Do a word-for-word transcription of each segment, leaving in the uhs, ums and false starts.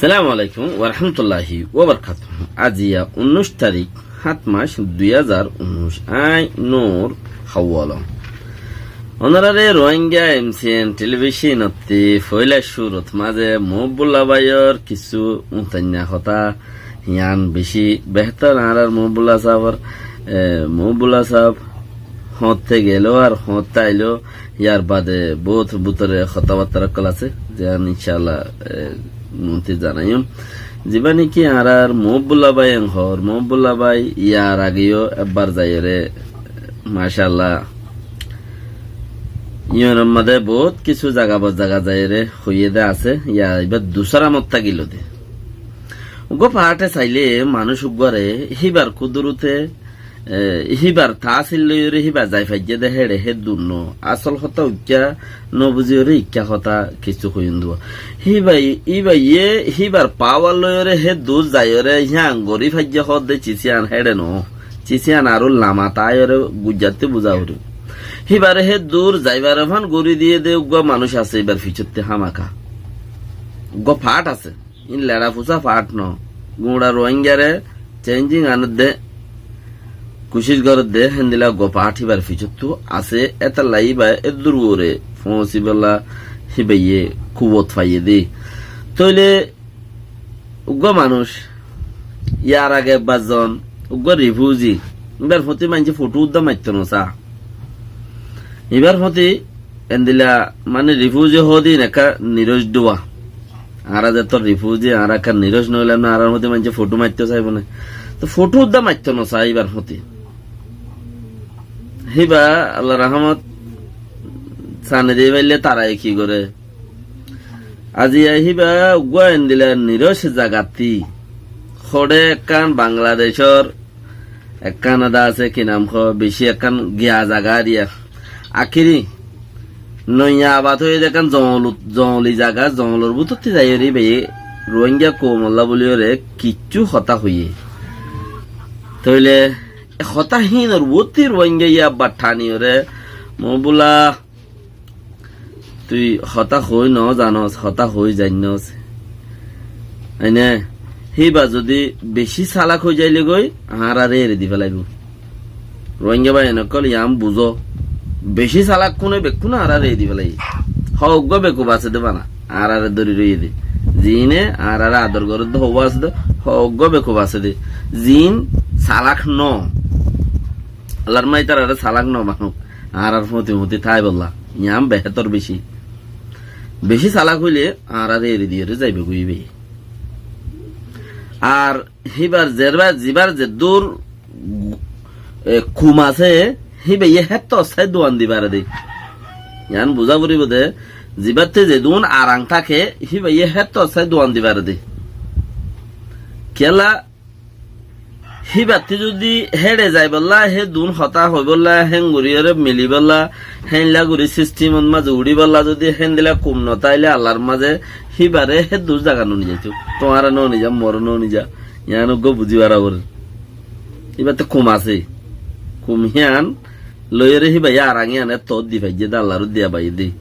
Assalamu alaikum warahmatulláhi wabarakátuhu. Aijja unnúic tarík, háñt mac, dui házar unnúic. Añí Nur Hawwal. Ónoraré Rohingya M C N telibicon ottú foóila cúrut mazé Muhibbulla báiyor kissú uñtainna hotá, yián bicí behétor añárár Muhibbulla sáfor, e, Muhibbulla sáf hoñtté geló ar hoñtté ailó, yar bade bout bútore hotábattára ókkol asé, ziyán incálla, e, muúntu zanaiyum. Zibá néki añárár Muhibbulla bái eñgór, Muhibbulla bái yar ageyó ebbar zaiyóre, macálla, yíanor mazé bout kissú zaga bor zaga zaiyóre hoiyé dé asé, yar ibá dusára mot tákilo dé. Uggúa faáñte sailé manúic uggúare híbar kúduruté, e, híbar taásir loiyóre híba zai faijjé dé héçe hé dur noó. Asól hotá uikká nobuziyóre ikká hotá kissú hoiyúm dé. Híba, híbaye híbar pawar loiyóre hé dur zaiyóre hían gorí faijjé hoódde cisían héçe noó. Cisían aró lama taáiyoré guijjattú buzá foribó. Híbare hé dur zaibar efán gorí diyé dé uggúa manúic asé íbar fisóttu hámaka. Uggúa faáñt asé. Iín leçafusá faáñt noó. Guñça Rohingyare chéinjing anedde kucíc gorédde héndila uggúa faáñt híbar fisóttu asé, étalla íba eddúr uore foóñsibólla híbaye kuwot faiyé dé. Tóile uggúa manúic, yar age ebbar zon, uggúa rifúzi, íbar fúti maincé fotó uddá maitto nosá. Ibár fúti endila mani rifúzi hoódin ekká niróc dhuwa. Añára zettór rifúzi, añára ekká niróc noóilam né, añárár fúti maincé fotó maittóu saibó né. Toóu fotó uddá maittóu nosá ibár fúti. Híba Allar rahámot sani diyé faillé taraye ki goré? Aziya híba uggúa endila niróc zagattí hoçé ekkán Bangladecór ekkán ada asé, ki nam hoó, bicí ekkán giya zaga ariya. Akíri noiya abat óiye dé ekkán zoñolut, zoñoli zaga, zoñolor bútotti zaiyóre íbaye Ruáingga koumolla bóliyoré kiccú hotá hoiyé. Tóile e hotá híinor uottí Ruáingga yá batthaniyóre, Mobula, tui hotá hoói noó zanos, hotá hoói zainnós. Aine, híba zudi bicí salak ói zailé goi, añáráre eri di félaibóu. Ruáingga báiyain ókkol, yián buzó. Bicí salak kúne, bekkúne añáráre eri di félaiyé. Hoó uggúa bekuf asé dé bana, añáráre dóri roiyé dé. Ziíne añáráre ador gorédde hoó asé dé, hoó uggúa bekuf asé dé. Ziín salak noó. Allar mai ítararé salak nobanóuk. Añárár fúti fúti táibolla. Yián behétor bicí. Bicí salak óile añáráre eri diyoré zaibou goi íbaye. Ar híbar zerba, zibár zeddúr, e, kum asé, híbaye hétto ossái duan di fare dé. Yián buzá foribóu dé, zibáttu zedún arang táke, híbaye hétto ossái duan di fare dé. Kiyólla híbattú zudi héçe zaibolla, hé dun hotá hoibolla, héngoríyoré milibólla, héinla gorí sistimot mazé uçíbolla zudi héndila kum notáile Allar mazé híbaré hé dun zaga nonizaitóu. Tuáñre nonizá, more nonizá. Yián uggúa buzí fara foré. Híbattú kum asé. Kum hían loiyóre híbaye arang hían étto di faijjé dé, Allar diya baiyé dé.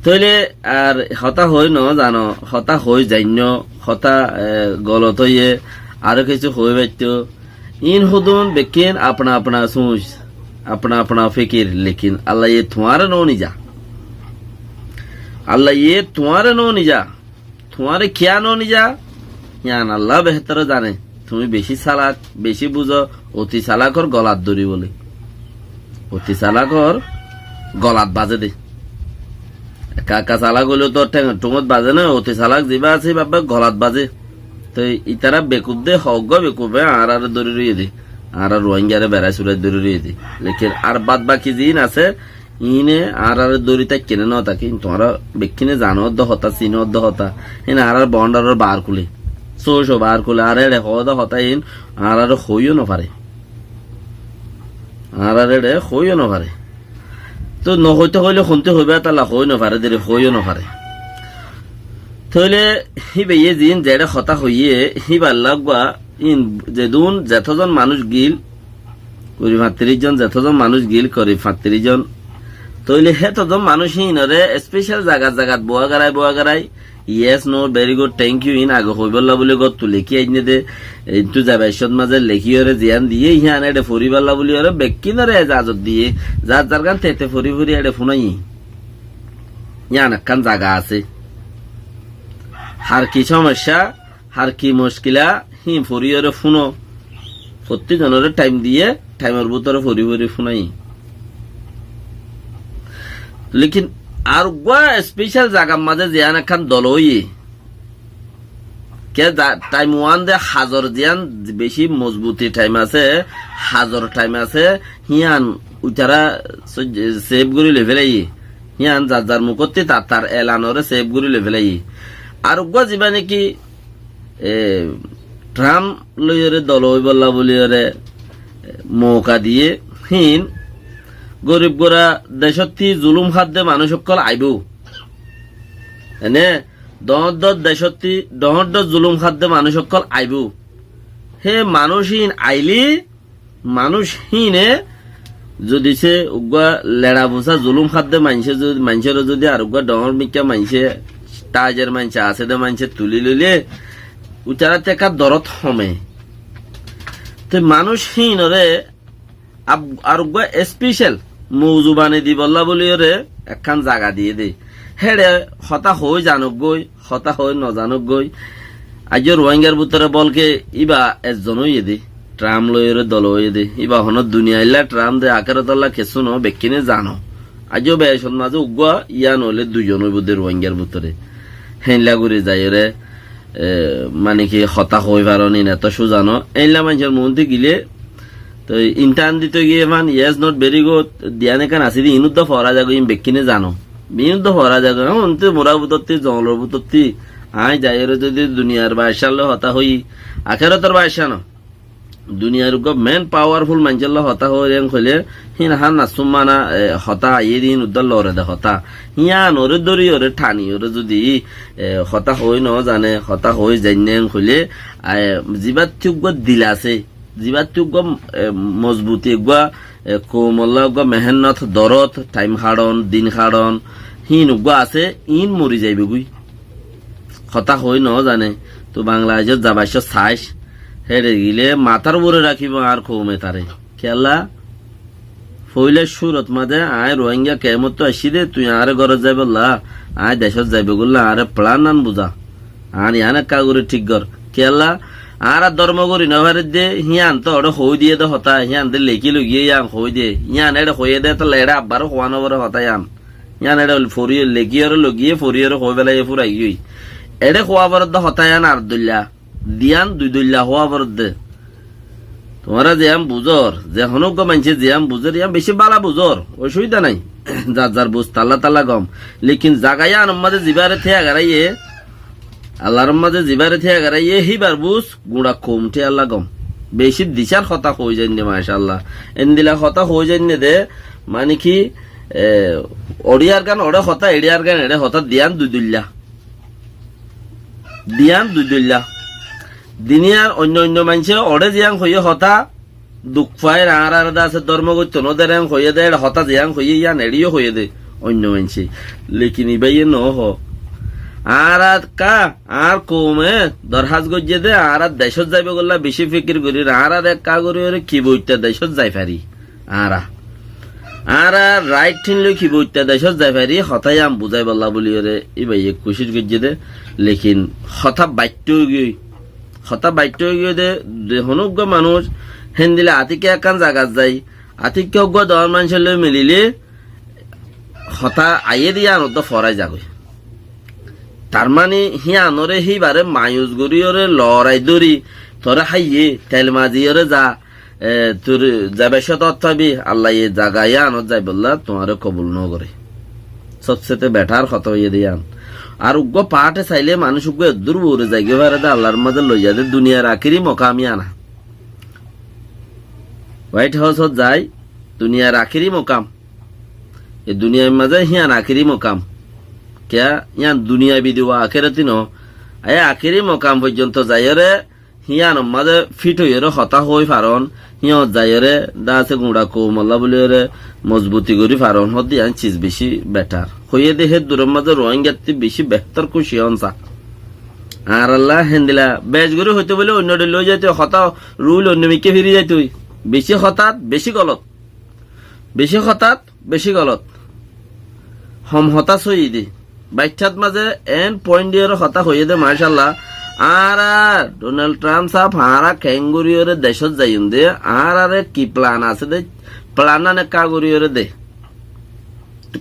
Tóile ar hotá hoói noó zano, hotá hoói zainnó, hotá, e, golot óiye, aró kessú hoói faittóu. Iín hodún bekkín apna apna suñc, apna apna fikir, lekin Allaye tuáñre nonizá. Allaye tuáñre nonizá. Tuáñre kiyá nonizá? Yián Alla behétor zane. Tuñí bicí salak, bicí buzó, oti salakor golat dóri bóle. Oti salakor golat bazé dé. Ekka ekka salak óiletóu théngor thúñot bazé ná, oti salak zibá asé íba golat bazé. Toi ítara bekuf dé, hoó uggúa bekufe añáráre dóri roiyé dé. Añára Ruáinggaré berái surai dóri roiyé dé. Lekin ar bad baki ziín asé, iíne añáráre dóri táikke né nótake, tuáñra bekkúne zano dé hotá, sino dé hotá. Híin añárár boundaror baár kule. Sóuco baár kule. Ar éçe hoó dé hotá iín añáráre hoóiyo nofaré. Añáráre éçe hoóiyo nofaré. Tóu nohoitó hoilé hontú hoibá, étalla hoói nofaré dé, hoóiyo nofaré. Tóile híbaye ziín zeçé hotá hoiyé, híballa uggúa iín zedún zetózon manúic giíl, kuri fañttiríc zon, zetózon manúic giíl kuri fañttiríc zon. Tóile hétozon manúic híinoré especial zagat zagat bouwa garai, bouwa garai, Yes, no, very good, thank you, in age hoibolla buli gottu leki ainne de, intu zaibar cómot maze lekiyore ziyan diye, hiyan ede foriballa buli ore bekkinore ezazot diye, zar zargan tete fori fori ede funaiye. Hiyan ekkan zaga ase. Har ki somosya, har ki muskila, hin foriyore funo. Fotti zonore thaim diye, thaimor bútore fori fori funaiye. Lekin ar uggwá special zagar maze ziyan ekkan dol oiye. Ke za-, thaim uán de hazor ziyan beci mozbuti thaim ase, hazor thaim ase, hiyan uitara soj-, save gori loi felaiye. Hiyan zar zar mukotti tar tar elanore save gori loi felaiye. Ar uggwá ziba neki, e, Trump loiyore dol oibolla buliyore, e, mouka diye, hin gorib gura decotti zulum hadde manúic okkol aibo. Ene doñr doñr decotti doñr doñr zulum hadde manúic okkol aibo. He manúic hin aile manúic hine zodi se uggwá lera busa zulum hadde maince zodi, maincere zodi ar uggwá doñr mikká maince, tajer maince, ase de maince tuli loile, uitara te ekka dorot home. Te manúic hinore ab-, ar uggwá special mouzu banei dibolla buliyore ekkan zaga diye de. Hede hotá hoi zanoggoi, hotá hoi no zanoggoi. Aijjó Ruáingar bútore bolke íba ezzon óiye de, Trump loiyore dol óiye de. Íba honó duniyailla Trump de, akérotolla kessú no, bekkúne zano. Aijjó becót mazé uggúa, yían óile duizon óibo de Ruáingar bútore. Héinla gorí zaiyóre, e, mane ki hotá hoi faron, ín eto cúza no. Éinla maincór muúntu gilé, toi intan dito giyé fan, yes, not very good, diyan ekkán asé de, inúdda fora zagói, ín bekkúne zano. Inúdda fora zagói, hon, te mura bútotti, zongolor bútotti, aññí zaiyóre zodi duniyar baccá loi hotá hoi, akérotor baccá no. Duniyar uggúa main powerful maincór loi hotá hoi en hoilé, hín hán na súmmana, e, hotá aiyé de hín uddá lore de hotá. Híyanore dóriyoré thaniyóre zodi, e, hotá hoi no zane, hotá hoi zainne en hoilé, e, zibáttu uggúa dil asé, zibáttu uggúa, e, mozbuti uggúa, e, koumolla uggúa mehénnot, dorot, thaim haron, din haron, hín uggúa asé, ín mori zaibogói. Hotá hoi no zane, tui Bangladecót za baiccó saic, héçe gilé matár uore rakíbo añár koume taré. Kiyólla? Foila cúrot mazé aññí Ruáinga kemottu aiccí dé, tui añáre górot zaibolla, aññí decót zaibogolla añáre plan nan buza. Añár yián ekká gorí thík gor. Kiyólla? Añára dórmo gorí no farir dé, híyan to eçé hoi diyé dé hotá, híyan de lekí logiyé yián hoi dé. Yián eçé hoiyé dé, tolla eçé abbar hoá no foré hotá yián. Yián eçé fori lekíyoré logiyé, foriyóre hoi félaiye furai giyói. Eçé hoá foredde hotá yián ar dóilla. Diyan dui dóilla hoá foredde. Tuáñra ziyán buzór, ze honó uggúa maincé ziyán buzór, yián bicí bála buzór, ocubida nái. Zar zar buz talla talla gom. Lekin zaga yiánor mazé zibáre tíya garaiyé, Allar mazé zibáre tíya garaiyé, híbar buz guñça koum tíyalla gom. Bicí dicár hotá hoi zainne, macállah. Endilla hotá hoi zainne de, mane ki, e, oçiyar gán oçé hotá, eçiyar gán eçé hotá, diyan dui dóilla. Diyan dui dóilla. Duniyar oinno oinno maincé oçé ziyán hoiyé hotá, duk fair, añárar de asé dórmo goitto no der en hoiyé de, eçé hotá ziyán hoiyé, yián eçé yó hoiyé de, oinno maincé. Lekin ibáye no ho. Añárar ka, añár koume dorhás goijjé de, añára decót zaibogolla bicí fikir gorír, añára ekká goríyoré ki boitta decót zai fari. Añára. Añára rait thin loi ki boitta decót zai fari, hotá yián buzaibolla buliyóre, ibáye kucíc goijjé de, lekin hotá baitto ói giyói. Hotá baitto ói giyói de, de honó uggúa manúic, héndilla atikká ekkán zagat zai, atikká uggúa doñr maincór loi mililé, hotá aiyé de yián uddá forai zagói. Tar mane híyanoré híbaré mayus goríyoré lorai dóri, toré háiye, tel maziyóre za, e, tur zaibar cót ot faibi, Allaye zaga yiánot zaibolla tuáñre kobul no goré. Sobsete betar hotá óiye de yián. Ar uggúa paáte sailé manúic uggúa eddúr uore zaigói fare de Allar mazé loiya de duniyar akéri mokam yián. White House ot zai, duniyar akéri mokam. E duniyar mazé híyan akéri mokam. Kiyá? Yián duniya bidi wa akeroti no. E akéri mokam foijjonto zaiyóre, híyanor mazé fit óiyoré hotá hoói faron, híyot zaiyóre dase guñça koumolla buliyóre mozbuti gorí faron, hoddé yián sis bicí betar. Hoiyé dé hé duror mazé Ruáingattú bicí behtor kúci ónsa. Añáralla héndila bec gorí hoitó bóli oinno dhoilla ói zaitó, hotá rul oinno mikká firi zaitó. Bicí hotát bicí golot. Bicí hotát bicí golot. Hom hotá sóiyi dé. Baiththát mazé en point diyóre hotá hoiyé dé, macállah. Añára Donald Trump sáb, añára keéngoríyoré decót zaiyum dé, añáráre ki plan asé dé, plan án ekká goríyoré dé.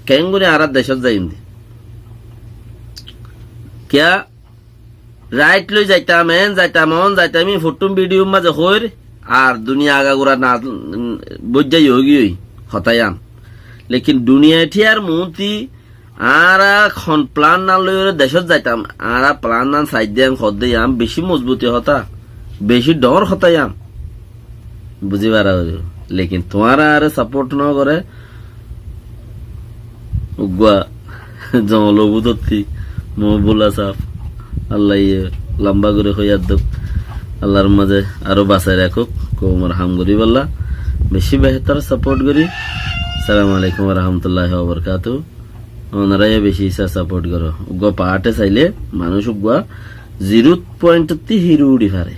Keéngorí añára decót zaiyum dé. Kiyá? Rait loi zaitam, en zaitam, on zaitam, í fottún bidiyur mazé hoóir, ar duniya agagura na, bóijja yógiyoi hotá yián. Lekin duniya thíyar muúnti añára hon plan án loiyóre decót zaitam, añára plan án saidde, en hoddé yián bicí mozbuti hotá, bicí dhoóñr hotá yián. Buzí fara óibo. Lekin tuáñra añáre saport nógoré, uggúa zoñlou bútottí, Mohibullah sáb, Allaye lamba gorí hoiyat douk. Allar mazé aró basai rakók, koumor ham goríbolla. Bicí behtor saport gorí. Assalamu alaikum wa rahmatullahi wa barakatuhu. Onoráye bicí issá saport goró. Uggúa paáte sailé manúic uggúa ziró pointottí híro uçí fare.